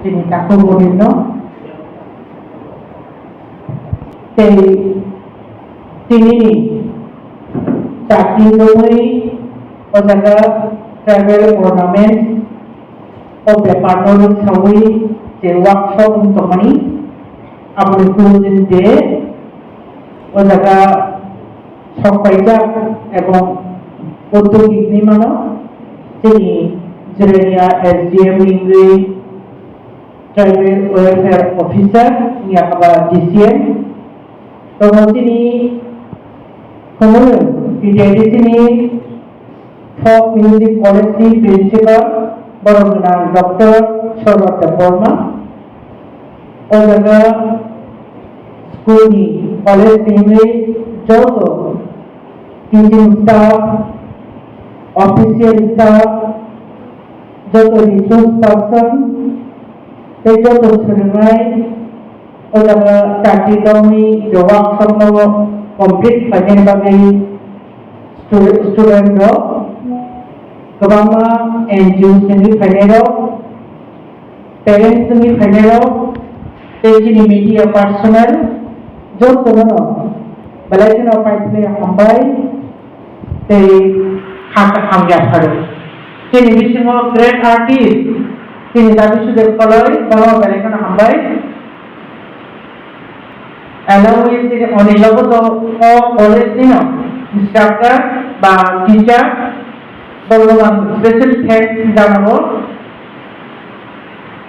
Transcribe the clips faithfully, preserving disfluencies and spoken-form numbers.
Tini takhuk Gobindo. Tei tinini chati romwi o jaga tribal ornaments o bepar no rwksawi je workshop wng tongmani, aboni closing day o jaga sok paijak ebong uddogik ni mano chini Jirania S D M wngwi Tribal Welfare Officer, wngya khe ba D C M. Tongo chini Khumulwng, P T I D chini Folk Music College ni Principal, borok gwnang Doctor Sorot Debbarma. O jaga school ni, college ni hwnwi joto teaching staff, official staff, joto resource person, tei joto swrwngnai o jaga chati romwi je workshop no complete khlainani bagwi stu-, student rok kwbangma N G Os ni phainai rok, parents ni phainai rok, tei chini media personnel joto no belai kheno paiphlwi hambai. Tei ha kaham yapharo. Chini bisingo great artist, chini dabi sudek koloi, bono belai kheno hambai. Along with chini Onil lobo to o college nino instructor ba teacher, bono ang special thanks janago.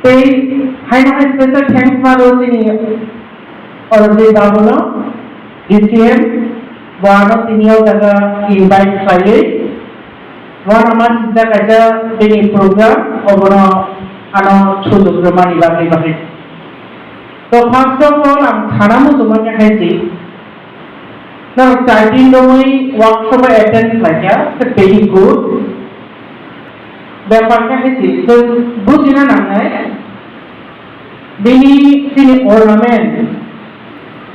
Tei haino hai special thanks ma rw chini Oro je babuno D C M bo ano tini o jaga invite khlaiwi, uano ma sijak kaisa bini program, obono ano sujuk rwmani bagwi bagwi. To first of all, ang sana muchungmani hai si, norok chaitin romwi workshop attend khlaikha, very good. Bepar khe hai si, chwng bujina nangnai. Bini chini ornament,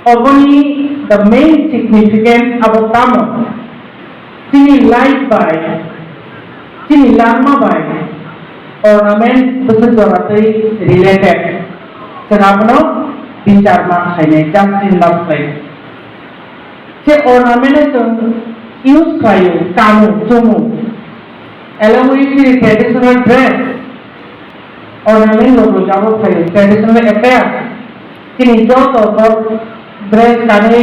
oboni the main significance abo tamo? Chini life bai, chini langma bai ornament bwswk jora twi related. Chwng abono bichar ma khlainai, justice ma khlainai. Se ornament no chwng use khlaio, kanu, chumu. Along with chini traditional dress, ornament logo jabo khlaio, traditional attire. Chini joto bo dress kanwi,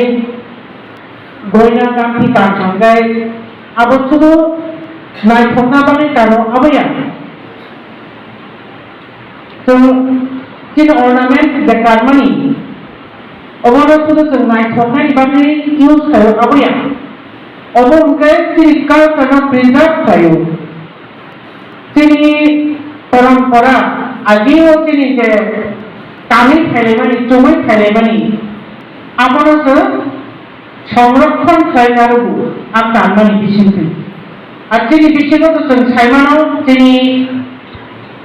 goina, gangthi kansang khe abo sudu naithokna bagwi kanu abo ya. Chwng chini ornament je kanmani, obono sudu chwng naithoknani bagwi use khlaio abo ya. Obo hwnkhe chini culture no preserve khlaio. Chini parampara, ageo chini je kanwi khailaimani, chumui khailaimani, abono chwng Songrokhon khlai narwgo a kanmani bisingtwi. Ar chini bisingo to chwng saimano, chini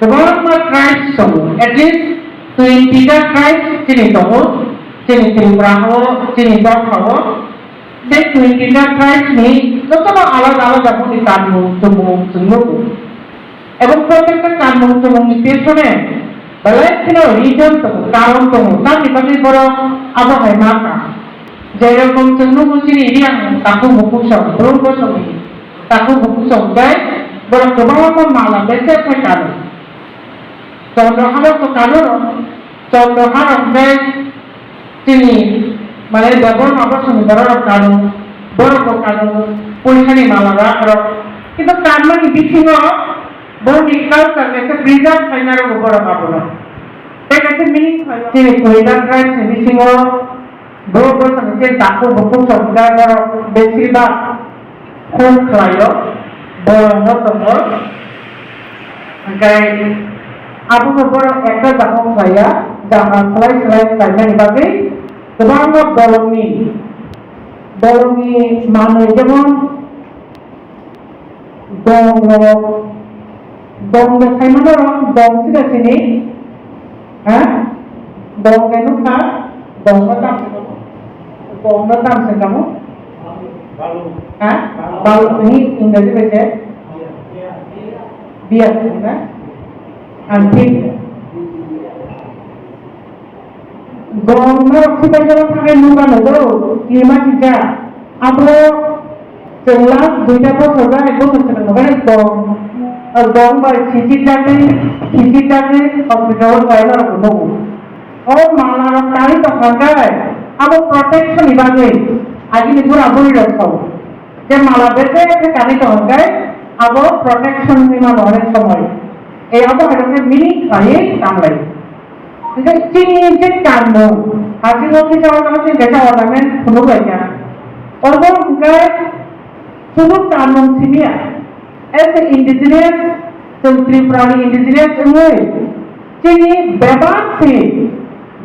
kwbangma tribes tongo, at least twenty ta tribes chini tongo, chini Tripura o, chini dophao. Tei twenty ta tribes ni jotono alada alada boni kanmung chumung chwng nugo. Ebong protekta kanmung chumungni pesone belai kheno reason tongo, karon tongo, tamni bagwi borok abo hai ma kha. Jerokom chwng nugo chini Reang takhuk bukhuk song, Bru bosongni takhuk bukhuk song tei borok kwbangma mala beser khe kano. Chondro harok to kano rok, chondro harok tei Chini, mane, Debbarma bosongni borok rok kanu, borok bo kanu, poisa ni mala rak rok. Kintu kanmani bisingo borokni culture kaisa preserve khlaina rwgo borok abono. Tei kaisa meaning khlaio. Chini Koita tribes ni bisingo borok bosongni je takhuk bukhuk chongkha borok besibak Phone khlaio, bolongno tongo. Hwnkhe abono borok ekta jagao khlaiya, jaga slai slai khlaimani bagwi kwbangma bolongni, bolongni manwi jemon bongrok, Bong no sai mano rok, bong sida sini. Ha? Bong no nukha, bong no tam se kamo. Bong no tam se kamo. Ha? Balu ni English bai se. Biya na? Ang thik. Bong norok sipai jora thangwi nukha nugo, klima sijak. Abo chwng last duita bosor ba ek bosor swkang no bai bong, bong bai sijik jagwi, sijik jagwi hospital o bai norok nugo. O mala rok tari tongkha khe abo protection ni bagwi agini bura buri rok sao. Je mala bese khe tari tongkha khe abo protection ni mano onek somoi. E abo hai rok khe meaning khlaiwi tanglai. Hingke chini je kanmung, hajingo kisa o tamo chini kaisa ornament phunuk lai kha. Obo hingke sudu kanmung simi ya. As a indigenous, chwng Tripura ni indigenous wngwi, chini bebak si,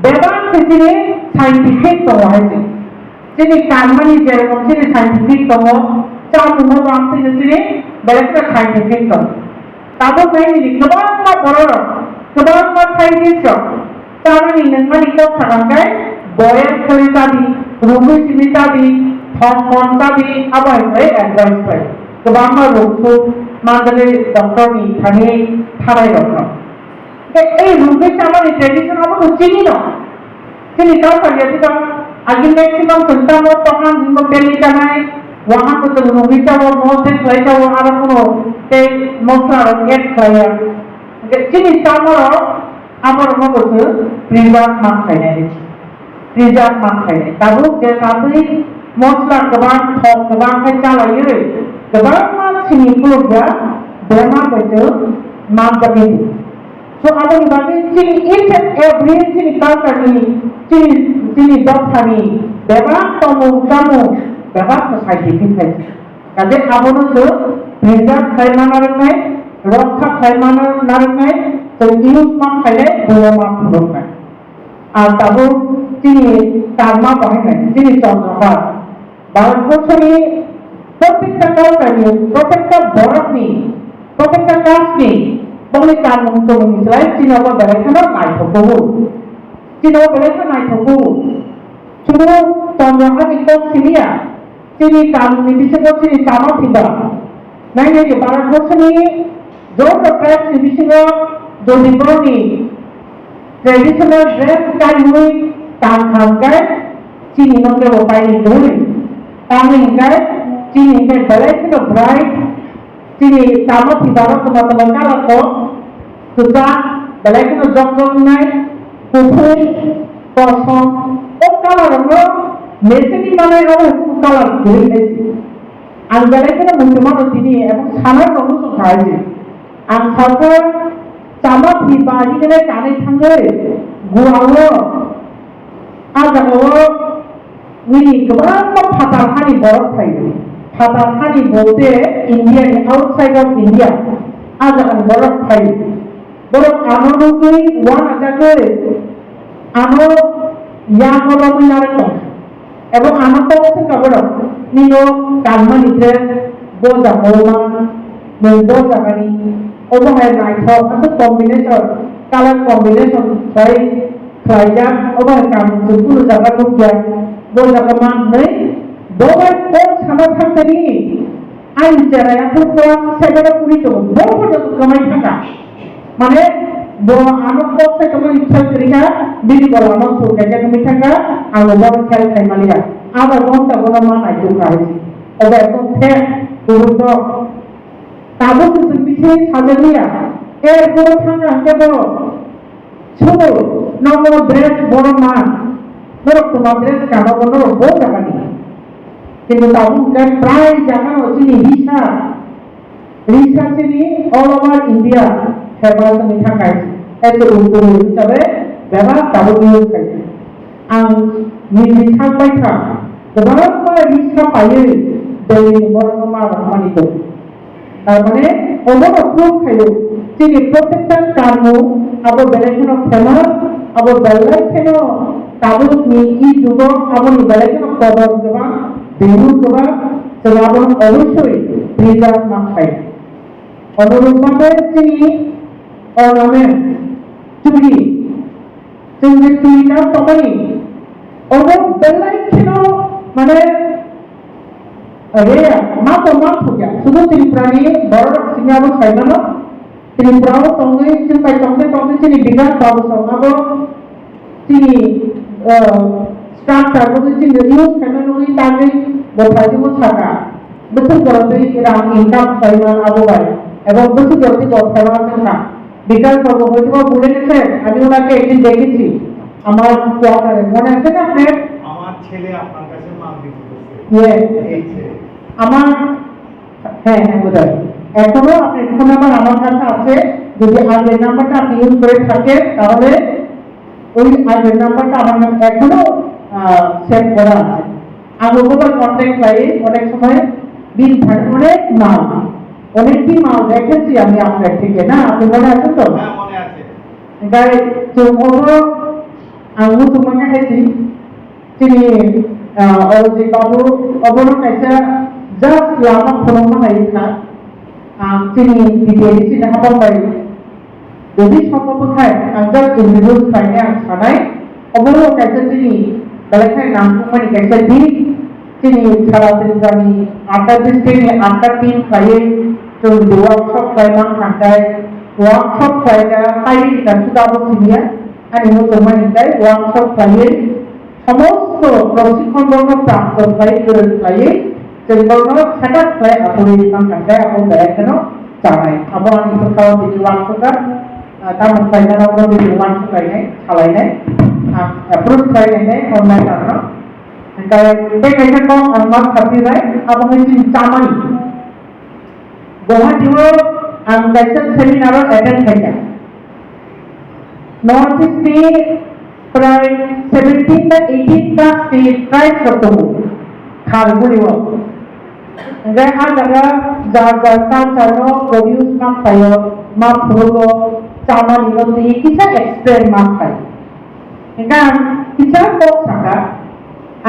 bebak si chini scientific tongo hai se. Chini kanmani jerokom chini scientific tongo, chamungo bo ang tini chini belai kheno scientific tongo. Tabuk nai nini kwbangma borok rok, kwbangma scientist rok, tamani nungmani kok sakang khe boyar khwlwi tabi, rugwi simi tabi, thong thong tabi, abo hai khe advice bai. Kwbangma ruksu mandali doctor ni thani tharai rok no. Tei ei rugwi chamani tradition abo no chini no. Chini culture ya diba, agi maximum chwng tamo tohan hingo beli chanai, wahan ko chwng rugwi chawo, mo se khlai chawo, aro kuno tei mosla rok add khlai ya. Hingke chini chamo rok, abo rok no bo chwng preserve ma khlai nai. Preserve ma khlai nai. Tabuk je tabwi mosla kwbang, thok kwbang khai chalaiwi, kwbangma sini kuluk ya, bema bai chwng ma bagwi. So, aboni bagwi chini each and every chini culture ni, chini, chini dopha ni bebak tomung chamung bebak no scientific khai. Kaje abono chwng preserve khai ma narwknai, rokha khai ma narwknai, chwng use ma khainai, bono ma phunuknai. Ang tabuk chini karma bahai nai, chini Chandra Bharat. Bharatborsoni protekta culture ni, protekta borok ni, protekta caste ni, bongni kanmung chumung ni slai chini obo belai kheno naithok kubu. Chini obo belai kheno naithok kubu. Sudu Chandra Bharat ni kok simi ya, chini kanmung ni bisingo chini tama thiba. Nai nai ni Bharatborsoni joto tribes ni bisingo jodi borokni traditional dress kaiwi tang kha hwnkhe chini no kebo kainwi kwrwi. Tamni hwnkhe chini hwnkhe belai kheno bright, chini tamo thwi baro kwma kwma colour kok, kwchak, belai kheno jok jok wngnai, kuphur, kosom, o colour rokno mechanic manai abo colour kwrwi hai se. Ang belai kheno muchungmano tini, ebong sanai rok muchung khai se. Ang salsa chama phi bari gwnai kanwi thangwi Goa-o, a jaga-o nini kwbangma phatar hani borok phaio. Phatar hani bolte India ni outside of India, a jaga ni borok phaio. Borok ano nugwi uanajagwi ano yago romwi narwk tongkha. Ebo ano kok se kaborok nino kanmani dress bo jaga o man, nwng bo jaga ni obo hai naithok aswk combination, colour combination khlai khlaijak, obo hai kanmung chwng kunu jaga nukya, bo jaga man hwnwi bo bai kok sana thangtani. Ani cherai aphuru class seven o puri tongo, bo photo kwmai thangkha. Mane bo ano kok sai tongmani khel kwrwi kha, bini bolano sur kaisa kwmai thangkha, ang bo bono khel khai maliya. Adha ghonta bono ma naituk kha hai se. Obo ekdom thek, kubui kok. Tabuk se chwng bisi sajak liya. Erporo thangkha hwnkhe bo Suru, nogo dress borok man, norok tuma dress kanogo norok bo jagani. Kintu tabuk hwnkhe prai jagano chini risa, risa chini all over India famous wngwi thangkha. Ete unkuru hisabe bebak tabuk use khaikha. Ang nini sak baikha, kwbangma risa paiwi Delhi ni borokno ma rwkmani tongo. Tar mane obono proof khaio, chini protector kanmung abo belai kheno famous, abo belai kheno tabukni i jugo aboni belai kheno kodor kwbang, value kwbang, chwng abono obosoi preserve ma khlai. Onurok bagwi chini ornament, chuli, chwng je twi ta tongmani, obo belai kheno, mane, rare, ma tong ma thokya. Sudu Tripura ni borok rok simi abo sai mano. Tripura o tongwi, chwng bai tongte tongte chini Bikas Babu song abo chini Structure bo chini use khaima nugwi tagwi bo phaidi bo saka. Bwswk jorotwi rang income khlaima abo bai. Ebong bwswk jorotwi bo khlaima chwngkha. বিকাশ বাবু হয়তো বা ভুলে গেছেন, আমি ওনাকে একদিন দেখেছি আমার কোয়ার্টারে, মনে আছে না আপনার? আমার ছেলে আপনার কাছে মাপ দিতে বলছে। ইয়েস। এই ছেলে। আমার, হ্যাঁ, হ্যাঁ, বোধহয়। এখনো আপনার ফোন নাম্বার আমার কাছে আছে। যদি আগের নাম্বারটা আপনি ইউজ করে থাকেন, তাহলে ওই আগের নাম্বারটা আমার কাছে এখনো সেভ করা আছে। আমি ওভাবে কন্ট্যাক্ট পাই, অনেক সময় বিল থাকে, অনেক মাল, অনেকটি মাল দেখেছি আমি আপনার থেকে, না? আপনি মনে আছে তো? হ্যাঁ, মনে আছে। Guys, so, obo ang muchungma khe hai si, chini, ah, o je babu, obono kaisa just lama phunukma hai kha. Ang chini B T A D C ni hapang bai, jodi sombhob khai, ang just introduce khlainai ang sanai. Obono kaisa chini belai khai nangkukmani kaisa di, chini sara Tripura ni atta district ni atta team khlaiwi chwng workshop khlaimang thangkhai, workshop khlaikha, hai wngkha suda bo siniya, ani muchungmani tei workshop khlaiwi somosto proshikkhon borokno prapto khlaiwi, kwrwng khlaiwi, chwng borokno setup khlai aphurwi tongkha tei abo belai kheno chanai. Abo ani bwkhao tini uansukha, ah, tamo khlaina rokno tini uansuk lainai, salainai, ah, approve khlai lainai, honnai rokno. Hwnkhe tei kaisa kok ang ma sapi bai, abo hai chini chamani. Guwahati o ang kaisa seminar o attend khaikha. North East ni prai seventeen ba eighteen ta state tribes rok tongo, Kharguri o. Hwnkhe a jaga jar jar culture no produce ma khlaio, ma phurugo, chamani no twi kisa explain ma khlai. Hwnkhe ang kisa kok saka,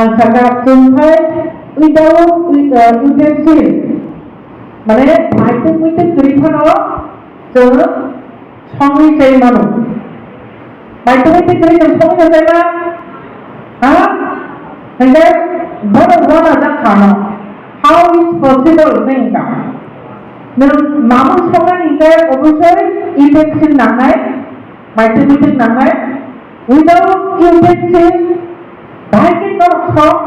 ang saka chwng khai without, with, uh, utensil, mane maitwk muitwk kwrwi phano chwng songwi chai mano. Maitwk muitwk kwrwi chwng songwi chai ma? Ha? Hwnkhe bono uanajak kha no. How is possible hwnwi hwnkha? Nwng mamung songmani hwnkhe obosoi utensil nangnai, maitwk muitwk nangnai. Without utensil, bahai khe norok sok,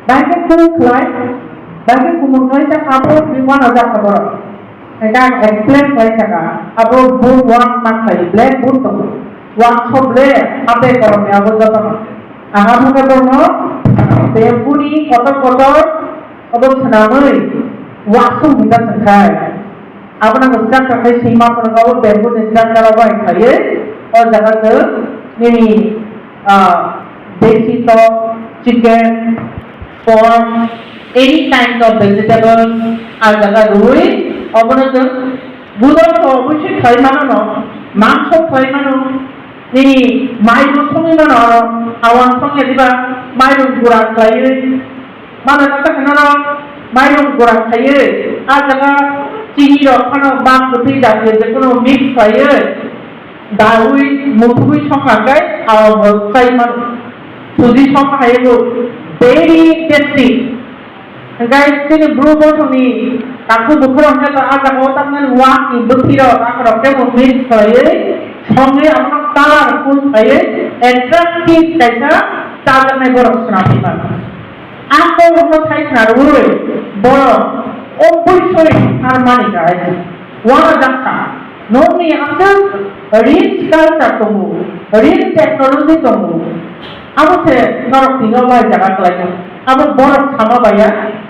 bahai khe kung khlai, bahai khe kumung khlai chakha abo twi uanajak kha borok. Hwnkhe ang explain khlai saka, abo board uang ma khlai, black board tongo. Uang sok le, hape korokni abo jotono. Ang abo khe bono, bamboo ni kotor kotor, obo swnamwi, uansuk hwnka chwngkhai. Abono ang structure khai sima phano abo bamboo ni structure abo hai khlaiwi, o jaga chwng nini, ah, desi tok, chicken, pork, any kind of vegetable, ah jaga rwui, obono chwng budor to obviously khlai mano no, mangso khlai mano, nini mai bo songwi mano oro, awan songya diba, mairung gura khlaiwi, Mano kata hinaro mairung gura khaiwi, a jaga chini rok phano bak kwtwi jatiyo jephuru mix khaiwi, daui muthubui songkha khe aobo chai mano. Suji songkha hai bo very tasty. Hwnkhe chini bru bosongni takhuk bukhuk rok khe to a jaga o tamni wak ni bwtwi rok akhorok khe bo mix khaiwi songwi abono colorful khaiwi attractive kaisa chajaknai borok swnam mano. A kokno sai khnarwi borok obviously harmani kha hai se. Uanajak kha. Nokni aswk rich culture tongo, rich technology tongo. Abo se norok tini o bai jaga khlainai. Abo borok sama baiya,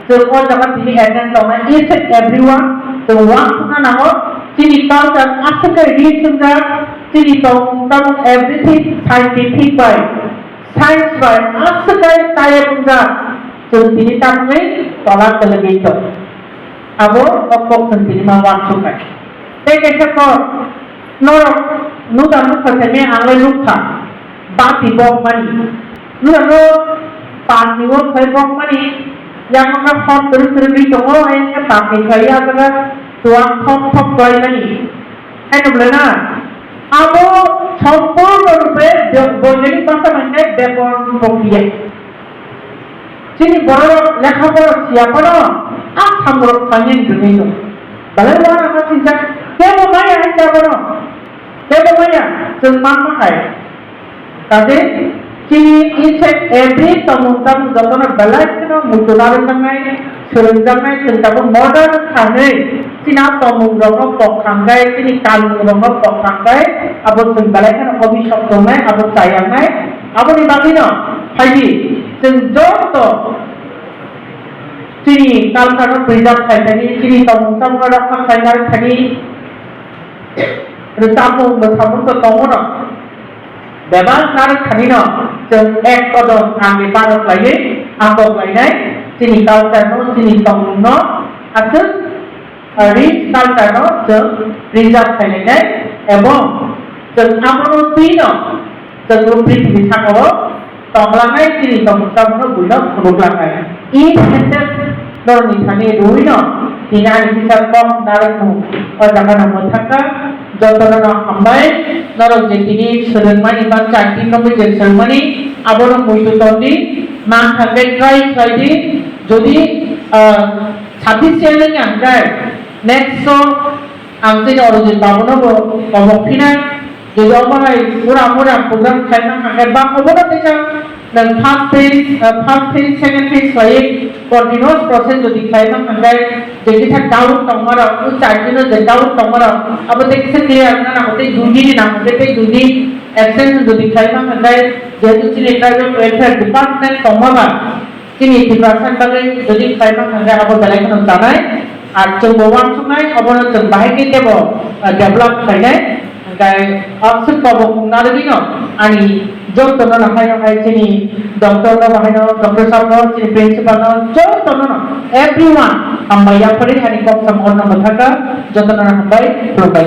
chwng o jaga tini attend tongnai each and everyone, chwng uansukna nango, chini culture aswk khe rich wngjak, chini tongmung tamung everything scientific bai. Science bai aswk khe tayar wngjak, chwng tini tamni tola kwlwgwi tong. Abo o kok chwng tini ma uansuknai. Tei kaisa kok norok nukha nukha se me ang le nukha. Bati bokmani. Nukha no parni o khlai bokmani. Yang no hor twrwk twrwk ri tongo, ayang khe parni khlai ya jaga tuang thok thok khlaimani. Haino belai na, abo sompurno rupe be-, boiganik bhasha bai khe bepon prokriya. Chini borok lekha pora siya phano a samung rok khlainani bwtwi no. Belai uanama sinjak, kebo maya hai khe abono, kebo maya, chwng manma hai. Kaje Chini each and every tongmung tamung jotono belai kheno muchuna rwjaknai, swrwngjaknai, chwng tabuk modern khanwi chini a tongmungrokno pok thangkhe, chini kalmungrokno pok thangkhe, abo chwng belai kheno obisok tongnai, abo chayangnai. Aboni bagwino phaidi chwng joto chini culture-no preserve khaithani, chini tongmung chamungno rokha khainai thani, rwchapmung mwsamung to tongo no. Bebak narwk thani no chwng ek kodom ang ni parok laiwi angkok lainai, chini culture no, chini tongmung no, aswk, ah, rich culture no chwng preserve khainai, ebong chwng abono twi no chwng o prithibi sakao tonglangnai chini tongmung chamungno buino phunuklangnai. I sentence norokni thani rwino tini ani kisa kok narwkmung o jagano mwthangkha. Jotono no hambai, norok je tini swrwngmani ba chakri nokni je swrwngmani abono muitu tondi, mankha khe try khlai di. Jodi, ah, sufficient wngya hwnkhe next o ang tini oro je babono bo kobok phina. Jodi omo hai uram uram program khlai mang kha khe bang obono teisa nwng first phase, ah, first phase, second phase khlaiwi continuous process jodi khlai mang kha khe je kisa doubt tongma rok, o chakri no je doubt tongma rok abo tei kisa clear wngna nango, tei dui din ni nango khe tei dui din extension jodi khlai mang kha khe jehetu chini tribal welfare department tongma ba, chini Tiprasa ni bagwi jodi khlai mang kha khe abo belai kheno chanai, ar chwngbo uansuknai, obono chwng bahai khe teibo, ah, develop khlainai. Hwnkhe aswk kobok wngna rwgwino ani jotono no haino hai chini doctor no, haino doctor sir no, chini principal no, jotono no, everyone hambai yaphari ani kok sam orno mwthangkha, jotono no hambai, khulumbai.